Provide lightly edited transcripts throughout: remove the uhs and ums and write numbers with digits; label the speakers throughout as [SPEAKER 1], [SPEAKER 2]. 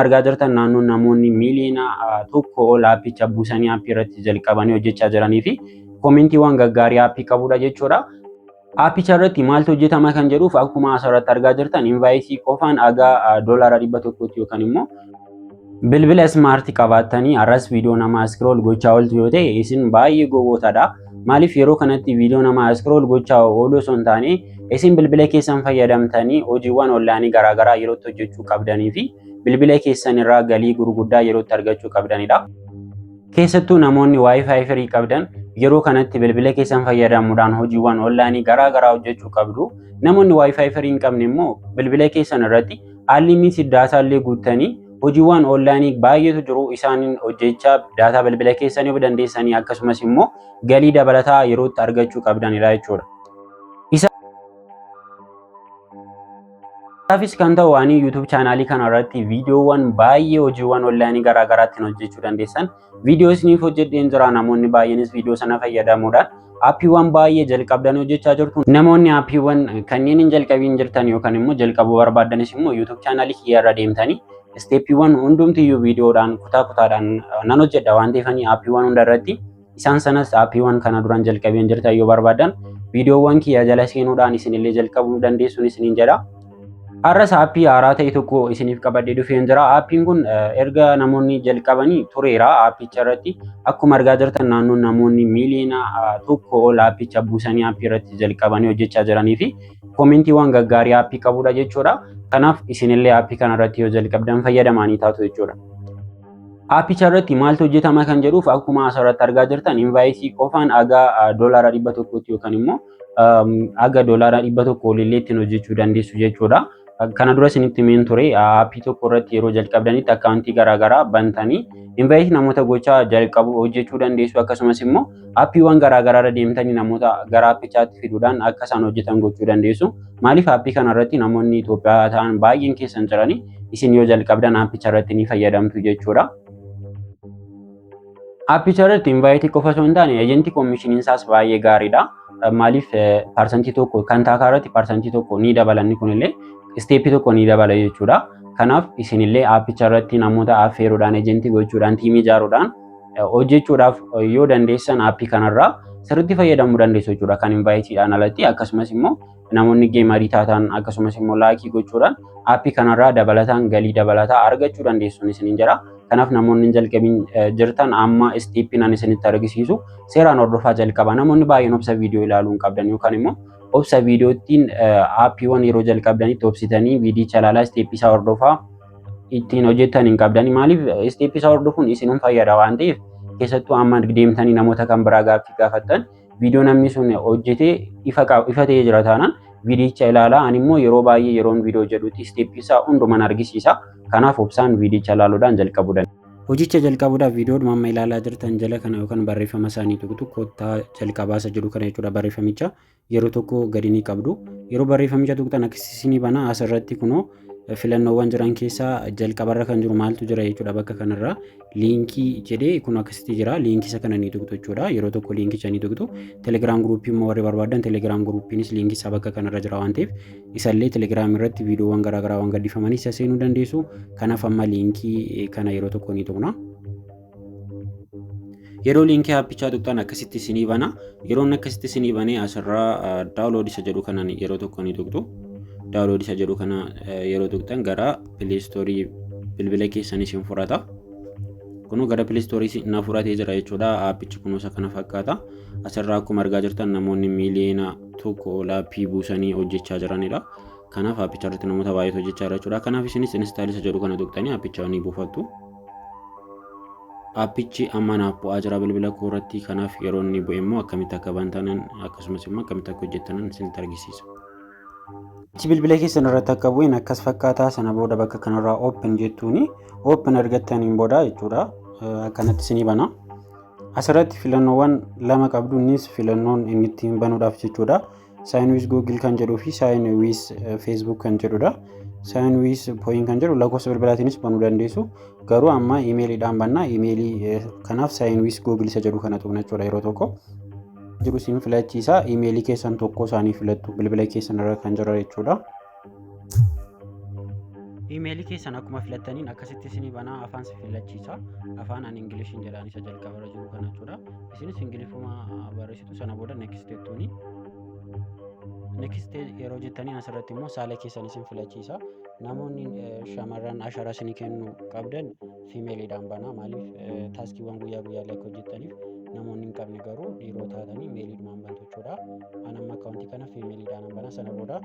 [SPEAKER 1] Argaa jirtan naannoo namoonni miiliyoona 1 ol aappicha buusanii aappii irratti jalqabanii hojjechaa jiranii fi koomentiiwwan gaggaarii aappii qabudha jechuudha. Aappicha irratti maaltu hojjetama kan jedhuuf, akkuma asirratti argaa jirtan invite qofaan haga $100tti yookaan immoo bilbila smart qabaattanii har'as viidiyoo namaa scroll gochaa ooltu yoo ta'e, isin baay'ee gowwootadha. Maaliif yeroo kanatti viidiyoo namaa scroll gochaa ooluu osoo hin taane, isin bilbila keessan fayyadamtanii hojiiwwan onlaayinii garaagaraa yerootti hojjechuu qabdanii fi bilbila keessan irraa galii gurguddaa yerootti argachuu qabdanidha. Keessattuu namoonni WiFi free qabdan yeroo kanatti bilbila keessan fayyadamuudhaan hojiiwwan onlaayinii garaagaraa hojjechuu qabdu. Namoonni WiFi free hin qabne immoo bilbila keessan irratti unlimited data illee guuttanii hojiiwwan onlaayinii baay'eetu jiru, isaaniin hojjechaa data bilbila keessanii yoo dandeessanii akkasumas immoo galii dabalataa yerootti argachuu qabdanidha jechuudha. Isaafis kan ta'u ani YouTube chaanaalii kana irratti viidiyoowwan baay'ee hojiiwwan onlaayinii garaagaraa ittiin hojjechuu dandeessan viidiyoo isiniif hojjedheen jira. Namoonni baay'eenis viidiyoo sana fayyadamuudhaan aappiiwwan baay'ee jalqabdanii hojjechaa jirtu. Namoonni aappiiwwan kanneen hin jalqabiin jirtan yookaan immoo jalqabuu barbaaddanis immoo YouTube chaanaalii kiyya irra deemtanii isteeppiiwwan hundumtiyyuu viidiyoodhaan kutaa kutaadhaan nan hojjedha waan ta'eef, aappiiwwan hunda irratti isaan sanas aappiiwwan kana duraan jalqabeen jirtan yoo barbaadan viidiyoowwan kiyya jala seenuudhaan isinillee jalqabuu dandeessuun isiniin jedha. Har'as aappii haaraa ta'e tokko isiniif qabadhee dhufeen jira. Aappiin kun erga namoonni jalqabanii tureera. Aappicha irratti akkuma argaa jirtan naannoo namoonni miiliyoona 1 ol aappicha buusanii aappii irratti jalqabanii hojjechaa jiranii fi koomentiiwwan gaggaarii aappii qabudha jechuudha. Kanaaf isinillee aappii kana irratti yoo jalqabdan fayyadamanii taatu jechuudha. Aappicha irratti maaltu hojjetama kan jedhuuf, akkuma asirratti argaa jirtan invite qofaan haga $100tti yookaan immoo haga $100 olillee ittiin hojjechuu dandeessu jechuudha. Kana dura isinitti himeen ture, aappii tokko irratti yeroo jalqabdanitti akkaawuntii garaagaraa bantanii invite namoota gochaa jalqabu hojjechuu dandeessu. Akkasumas immoo aappiiwwan garaagaraa irra deemtanii namoota gara aappichaatti fiduudhaan akka isaan hojjetan gochuu dandeessu. Maaliif aappii kana irratti namoonni Itoophiyaa ta'an baay'een keessan jiranii isin yoo jalqabdan aappicha irratti ni fayyadamtu jechuudha. Aappicha irratti invite qofa osoo hin taane agent commissioniin isaas baay'ee gaariidha. Maaliif 1% kan taakaa irratti 1% ni dabalanni kunillee isteeppii tokko ni dabala jechuudha. Kanaaf isinillee aappicha irratti namoota affeeruudhaan, agent gochuudhaan, tiimii ijaaruudhaan hojjechuudhaaf yoo dandeessan aappii kanarraa sirriitti fayyadamuu dandeessu jechuudha. Kan inviteiidhaan alatti akkasumas immoo namoonni gamer taatan akkasumas immoo like gochuudhaan aappii kanarraa dabalataan galii dabalataa argachuu dandeessuun isiniin jira. Kanaaf namoonni hin jalqabiin jirtan amma isteeppiin ani isinitti argisiisu seeraan hordofaa jalqaba. Namoonni baay'een obsa viidiyoo ilaaluu hin qabdan yookaan immoo obsa viidiyoottiin aappiiwwan yeroo jalqabdanitti obsitanii viidiyicha ilaalaa isteeppii isaa hordofaa ittiin hojjettan hin qabdani. Maaliif isteeppii isaa hordofuun isinum fayyada waan ta'eef, keessattuu amma deemtanii namoota kan biraa gaaffii gaafattan viidiyoo namni sun hojjetee ifa ta'ee jira taanaan viidiyicha ilaalaa. Ani immoo yeroo baay'ee yeroon viidiyoo jedhutti isteeppii isaa hundumaan argisiisa. Kanaaf obsaan viidiyicha ilaaluudhaan jalqabuu dandeessu. Hojicha jalqabuudhaaf viidiyoodhuma amma ilaalaa jirtan jala kana yookaan barreeffama isaanii tuqxu, kottaa jalqabaa isa jedhu kana jechuudha. Barreeffamicha yeroo tokko gadi ni qabdu. Yeroo barreeffamicha tuqxan akkasii bana. Asirratti kunoo filannoowwan jiran keessaa jalqabarra kan jiru maaltu jira jechuudha? Bakka kanarra liinkii jedhee kun akkasitti jira. Liinkii isa kana ni tuqxu jechuudha. Yeroo tokko liinkicha ni tuqxu. Telegram group immoo warri barbaadan Telegram groupiinis liinkii isaa bakka kanarra jira waan ta'eef, isallee Telegram irratti viidiyoowwan garaagaraa waan gaddifamanii isa seenuu dandeessu. Kanaaf amma liinkii kana yeroo tokko ni tuqna. Yeroo liinkii aappichaa tuqxan akkasitti isinii bana. Yeroo inni akkasitti isinii banee asirraa download isa jedhu kana yeroo tokko ni tuqxu. Download isa jedhu kana yeroo tuqxan gara Play Store bilbila keessan isin fudhata. Kunoo gara Play Store na fudhatee jira jechuudha. Aappichi kunoo isa kana fakkaata. Asirraa akkuma argaa jirtan namoonni miiliyoona 1 ol aappii buusanii hojjechaa jiranidha. Kanaaf aappicha irratti namoota baay'eetu hojjechaa jira jechuudha. Kanaaf isinis install isa jedhu kana tuqxanii aappicha ni buufattu. Aappichi amma naaf bu'aa jira bilbila koo irratti. Kanaaf yeroo inni bu'e immoo akkamitti akka bantanan akkasumas immoo akkamitti akka hojjettanan isinitti argisiisa. Achi bilbila keessan irratti akka bu'een akkas fakkaataa. Sana booda bakka kanarraa open jettuuni, open argattaniin booda jechuudha, akkanatti isinii bana. Asirratti filannoowwan lama qabdu. Innis filannoon inni ittiin banuudhaaf jechuudha. Sign with Google kan jedhuu fi sign with Facebook kan jedhudha. Sign with phone kan jedhu lakkoofsa bilbilaatiinis banuu dandeessu. Garuu amma iimeeliidhaan banna. Iimeelii kanaaf sign with Google isa jedhu kana tuqna jechuudha yeroo tokko. Jiru isin filachiisa. Iimeelii keessan tokko isaanii filattu, bilbila keessan irra kan jiru jechuudha. Iimeelii keessan akkuma filattaniin akkasitti isinii banaa, afaan si filachiisa. Afaan ani Ingiliishiin jedhaan, isa jalqabarra jiru kana jechuudha. Isinis Ingiliffuma barreessitu. Sana booda next jettuuni. Next yeroo jettaniin asirratti immoo saala keessan isin filachiisa. Namoonni shamarran ashaaraa isinii kennu qabdan femaleiidhaan banaa. Maaliif? Taskiiwwan guyyaa guyyaallee akka hojjettaniif. Namoonni hin qabne garuu dhiiroo taatanii maleiidhumaan bantu jechuudha. Ani amma akkaawuntii kana femaleiidhaan banaa. Sana booda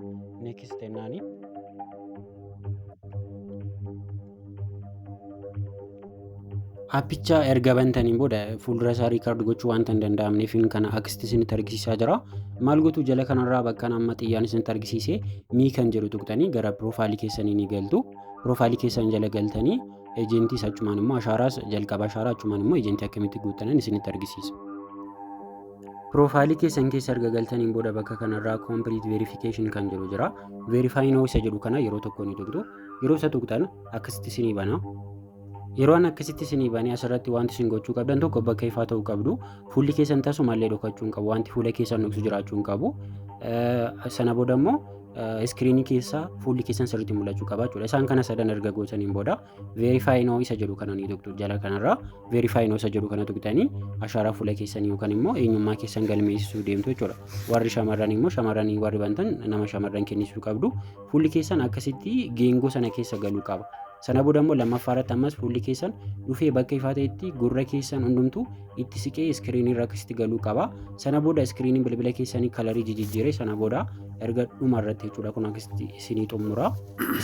[SPEAKER 1] next jennaani. Appicha erga bantaniin booda fuuldura isaa record gochuu wanta hin danda'amneef kana akkasitti isinitti argisiisaa jira. Maal gootu? Jala kanarraa bakka amma xiyyaan isinitti argisiise me kan jedhu tuqxanii gara profileii keessanii ni galtu. Profileii keessan jala galtanii agentiis achumaan immoo ashaaraas, jalqaba ashaaraa, achumaan immoo agentii akkamitti guuttanan isinitti argisiisa. Profileii keessan keessa erga galtaniin booda bakka kanarraa complete verification kan jedhu jira. Verify now isa jedhu kana yeroo tokko ni tuqxu. Yeroo isa tuqxan akkasitti isinii bana. Yeroo an akkasitti isinii banee asirratti wanti isin gochuu qabdan tokko bakka ifaa ta'uu qabdu. Fuulli keessan tasumallee dhokachuu hin qabu. Wanti fuula keessan dhoksu jiraachuu hin qabu. Sana booda immoo screenii keessa fuulli keessan sirriitti mul'achuu qaba jechuudha. Isaan kana sadan erga gootaniin booda verify now isa jedhu kana ni tuqxu. Jala kanarraa verify now isa jedhu kana tuqxanii ashaaraa fuula keessanii yookaan immoo eenyummaa keessan galmeessisuu deemtu jechuudha. Warri shamarran immoo shamarranii warri bantan nama shamarran kennisuu qabdu. Fuulli keessan akkasitti geengoo sana keessa galuu qaba. Sana booda immoo lammaffaa irratti ammas fuulli keessan dhufee bakka ifaa ta'etti gurra keessan hundumtuu itti siqee screenii irra akkasitti galuu qaba. Sana booda screeniin bilbila keessanii colorii jijjiiree, sana booda erga dhuma irratti jechuudha kun akkasitti isinii xumura.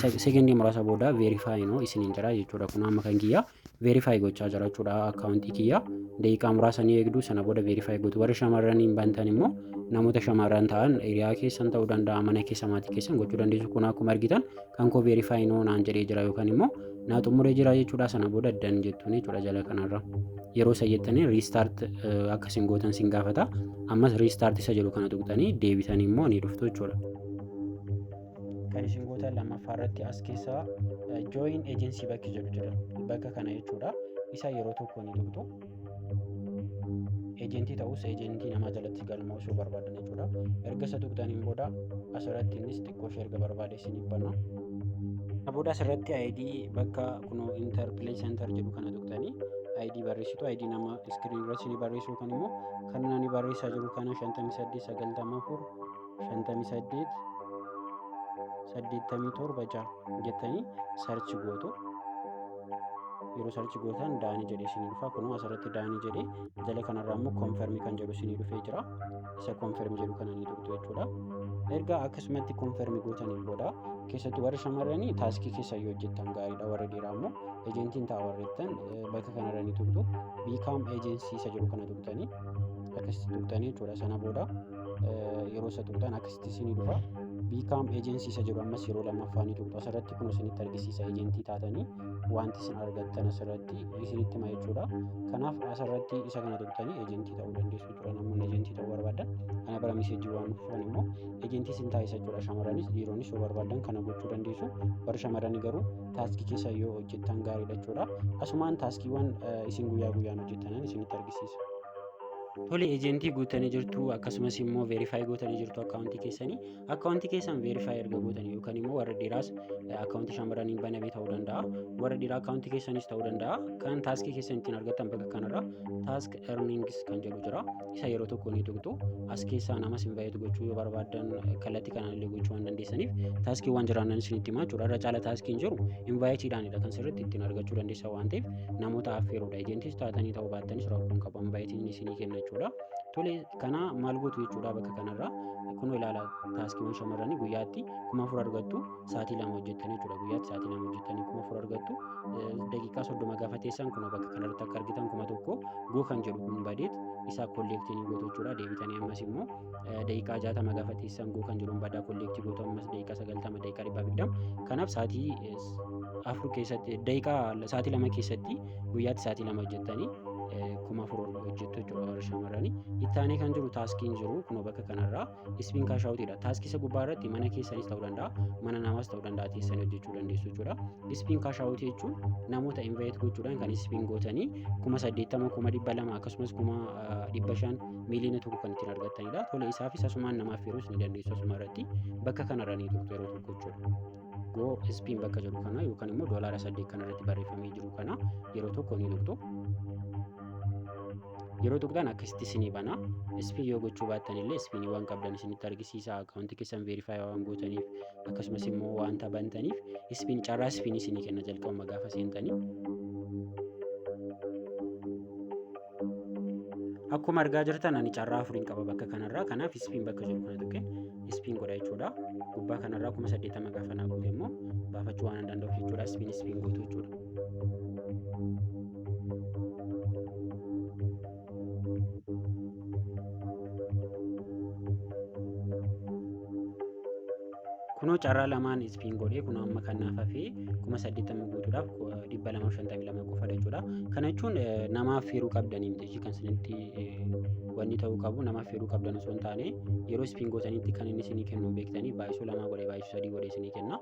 [SPEAKER 1] Sekendii muraasa booda verify now isiniin jira jechuudha. Kun amma kan kiyya verify gochaa jira jechuudha akkaawuntii kiyya. Daqiiqaa muraasa ni eegdu, sana booda verify gootu. Warri shamarraniin bantan immoo namoota shamarran ta'an hiriyaa keessan ta'uu danda'a, mana keessa maatii keessan gochuu dandeessu. Kun akkuma argitan kan koo verify now naan jedhee jira yookaan immoo naa xumuree jira jechuudha. Sana booda done jettuun jechuudha jala kanarra. Yeroo isa jettanii restart akkasiin gootan sin gaafata. Ammas restart isa jedhu kana tuqxanii deebitanii immoo ni dhuftu jechuudha. Kan isin gootan lammaffaa irratti as keessaa join agency bakki jedhu jira. Bakka kana jechuudha. Isa yeroo tokko ni tuqxu. Agentii ta'us agentii namaa jalatti galmaa'uu barbaadan jechuudha. Erga isa tuqxaniin booda asirratti innis xiqqoo ishee erga barbaade isiniif bana. Booda asirratti ID bakka kunoo enter place enter jedhu kana tuqxanii ID barreessitu. ID nama screen irratti isinii barreessu yookaan immoo kan ani barreessaa jiru kana 58 94 58 87 6 jettanii search gootu. Yeroo search gootan done jedhee isinii dhufa. Kunoo asirratti done jedhee, jala kanarraa immoo confirm kan jedhu isinii dhufee jira. Isa confirm jedhu kana ni tuqxu jechuudha. Erga akkasumatti confirm gootaniin booda keessattuu warri shamarranii taskii keessa yoo hojjettan gaariidha. Warri dhiiraa immoo agentiin ta'a warri jettan bakka kanarra ni tuqxu. Become agency isa jedhu kana tuqxanii akkasitti tuqxanii jechuudha. Sana booda yeroo isa tuqxan akkasitti isinii dhufa. Become agency isa jedhu ammas yeroo lammaffaa ni tuqxu. Asirratti kun isinitti argisiisa, agentii taatanii wanti isin argattan asirratti isinitti hima jechuudha. Kanaaf asirratti isa kana tuqxanii agentii ta'uu dandeessu jechuudha. Namoonni agentii ta'uu barbaadan kana bira messageii waan dhufan immoo agentii isin taasisa jechuudha. Shamarranis dhiironnis yoo barbaadan kana gochuu dandeessu. Warri shamarranii garuu taskii keessa yoo hojjettan gaariidha jechuudha. Asumaan taskiiwwan isin guyyaa guyyaan hojjettanan isinitti argisiisa. Tole, agentii guuttanii jirtu, akkasumas immoo verify gootanii jirtu akkaawuntii keessanii. Akkaawuntii keessan verify erga gootanii yookaan immoo warra dhiiraas akkaawuntii shamarranii banamee ta'uu danda'a. Warra dhiiraa akkaawuntii keessanis ta'uu danda'a. Kan taskii keessan ittiin argattan bakka kanarra task earnings kan jedhu jira. Isa yeroo tokko ni tuqxu. As keessaa namas invite gochuu yoo barbaaddan kallattii kanaan illee gochuu waan dandeessaniif taskiiwwan jiraannan isinitti himaa jechuudha. Irra caala taskiin jiru inviteiidhaanidha kan sirriitti ittiin argachuu dandeessan waan ta'eef namoota affeeruudha. Agentiis taatanii ta'uu baattanis rakkoon qabu, inviteiin isinii kenna jechuudha. Tole, kana maal gootu jechuudha? Bakka kanarraa kunoo ilaala, taskiiwwan shamarranii guyyaatti 4000 argattu sa'aatii 2 hojjettanii jechuudha. Guyyaatti sa'aatii 2 hojjettanii 4000 argattu. Daqiiqaa 30 gaafa teessan kunoo bakka kanarratti akka argitan 1000 go kan jedhu kun badeet isa collectii ni gootu jechuudha. Deebitanii ammas immoo daqiiqaa 60 gaafa teessan go kan jedhu badaa, collectii gootu. Ammas daqiiqaa 90, daqiiqaa 120. Kanaaf sa'aatii 4 keessatti, daqiiqaa sa'aatii 2 keessatti, guyyaatti sa'aatii 2 hojjettanii 4000 hojjettu jechuudha warra shamarranii. Itti aanee kan jiru taskiin jiru kunoo bakka kanarraa spin cash outiidha. Taskii isa gubbaa irratti mana keessanis ta'uu danda'a, mana namaas ta'uu danda'a, teessanii hojjechuu dandeessu jechuudha. Spin cash outii jechuun namoota invite gochuudhaan kan spin gootanii 80,000, 200,000, akkasumas 500,000, 1,000,000 kan ittiin argattanidha. Tole, isaafis asumaan namaaf hiruus ni dandeessu. Asuma irratti bakka kanarra ni tuqxu yeroo tokko jechuudha. Go spin bakka jedhu kana yookaan immoo $8 kan irratti barreeffamee jiru kana yeroo tokko ni tuqxu. Yeroo tuqxan akkasitti isinii bana. Spin yoo gochuu baattan illee spinii waan qabdan isinitti argisiisa. Akkaawuntii keessan verify waan gootaniif akkasumas immoo wanta bantaniif spin carraa spinii isinii kenna jalqabuma gaafa seentanii. Akkuma argaa jirtan ani carraa afuriin qaba bakka kanarraa. Kanaaf spin bakka jiru kana tuqeen spin godha jechuudha. Gubbaa kanarraa 80,000 gaafa naa guute immoo baafachuu waan hin danda'uuf jechuudha. Spin spin gootu jechuudha. Kunoo carraa lamaan spin godhee kunoo amma kan naaf hafee 80,000 guutuudhaaf 252 qofa jechuudha. Kana jechuun namaaf feeruu qabdanii miti kan isinitti wanni ta'uu qabu namaaf feeruu qabdan osoo hin taane yeroo spin gootanitti kan inni isinii kennu beektanii baay'isuu lamaa godhee baay'isuu sadii godhee isinii kenna.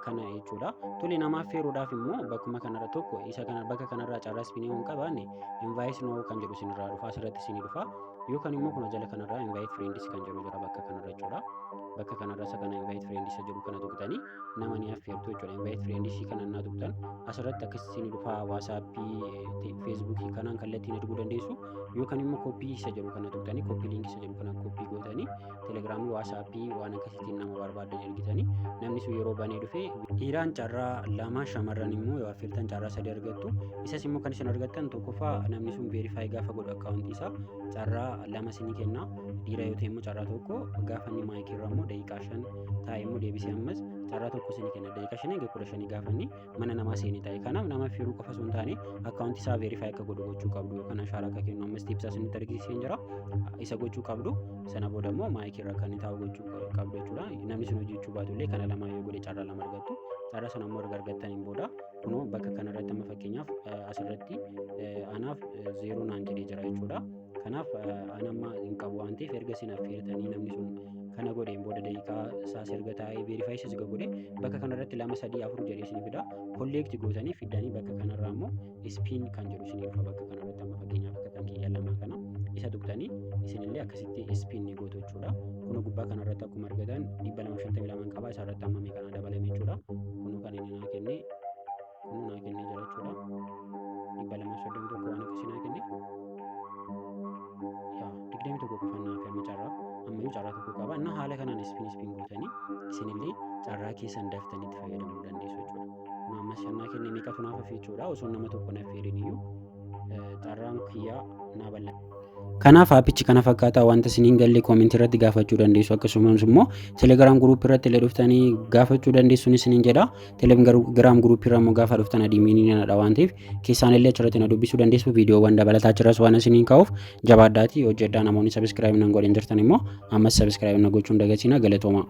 [SPEAKER 1] Kana jechuudha. Tole namaaf feeruudhaaf immoo bakkuma kanarra tokko isa kana bakka kanarraa carraa spinii yoo hin qabaanne invite now kan jedhu isinirraa dhufa asirratti isinii dhufa. Yookaan immoo kun jala kanarraa invite friends kan jedhu jira bakka kanarra jechuudha. Bakka kanarra isa kana invite friends isa jedhu kana tuqxanii nama ni affeertu jechuudha. Invite friends kana naa tuqxan asirratti akkas isinii dhufa WhatsAppii, Facebookii kanaan kallattiin erguu dandeessu. Yookaan immoo copy isa jedhu kana tuqxanii copy link isa jedhu kana copy gootanii Telegramii, WhatsAppii waan akkasiitiin nama barbaadan ergitanii namni sun yeroo banee dhufe dhiiraan carraa lama shamarran immoo yoo affeertan carraa sadii argattu. Isas immoo kan isin argattan tokkoffaa namni sun verify gaafa godhu akkaawuntii isaa carraa lama isinii kenna. Dhiira yoo ta'e immoo carraa tokko gaafa inni maayikii irra immoo daqiiqaa 5 taa'e immoo deebisee ammas carraa tokko isinii kenna. Daqiiqaa 5 hanga 15 gaafa inni mana namaa seenee taa'e. Kanaaf nama affeeruu qofa osoo hin taane akkaawuntii isaa verify akka godhu gochuu qabdu yookaan ashaaraa akka kennu ammas tiipsaa isinitti argisiiseen jira. Isa gochuu qabdu. Sana booda immoo maayikii irra akka inni taa'u gochuu qabdu jechuudha. Namni sun hojjechuu baatu illee kana lamaa yoo godhe carraa lama argattu. Carraa sana immoo erga argattaniin booda kunoo bakka kanarratti amma fakkeenyaaf asirratti anaaf zeeroo naan jedhee jira jechuudha. Kanaaf an amma hin qabu waan ta'eef erga isin affeertanii namni sun kana godheen booda daqiiqaa isaas erga taa'ee verify isas erga godhe bakka kanarratti 2 3 4 jedhee isin fida. Collect gootanii fiddanii bakka kanarraa immoo spin kan jedhu isin dhufa bakka kanarratti amma fakkeenyaaf akka kan kiyya lama kana isa tuqxanii isinillee akkasitti spin ni gootu jechuudha. Kunoo gubbaa kanarratti akkuma argatan 252 qaba isarratti amma meeqa naa dabalame jechuudha. Kunoo kan inni naa kenne kunoo naa kennee jira jechuudha. 231 waan akkasii naa kenne. Yaa 21 qofa naa fi amma carraa ammayyuu carraa tokko qaba. Innaa haala kanaan spin spin gootanii isinillee carraa keessan daftanii itti fayyadamuu dandeessu jechuudha. Kun ammas shannaa kenne meeqatu naaf hafe jechuudha. Osoo nama tokko na affeerin iyyuu carraan kiyyaa naa bal'ata. Kanaaf aappichi kana fakkaata wanta isin hin galle koomentii irratti gaafachuu dandeessu akkasumas immoo Telegram group irratti illee dhuftanii gaafachuu dandeessuun isiniin jedha. Telegram group irra immoo gaafa dhuftan adiimiinii nanadha waan ta'eef keessaan illee achirratti na dubbisuu dandeessu. Viidiyoowwan dabalataa achirras waan isiniin kaa'uuf jabaadhaatii hojjedhaa namoonni sabiskiraayib nan godhin jirtan immoo ammas sabiskiraayib na gochuun dagatinaa galatooma.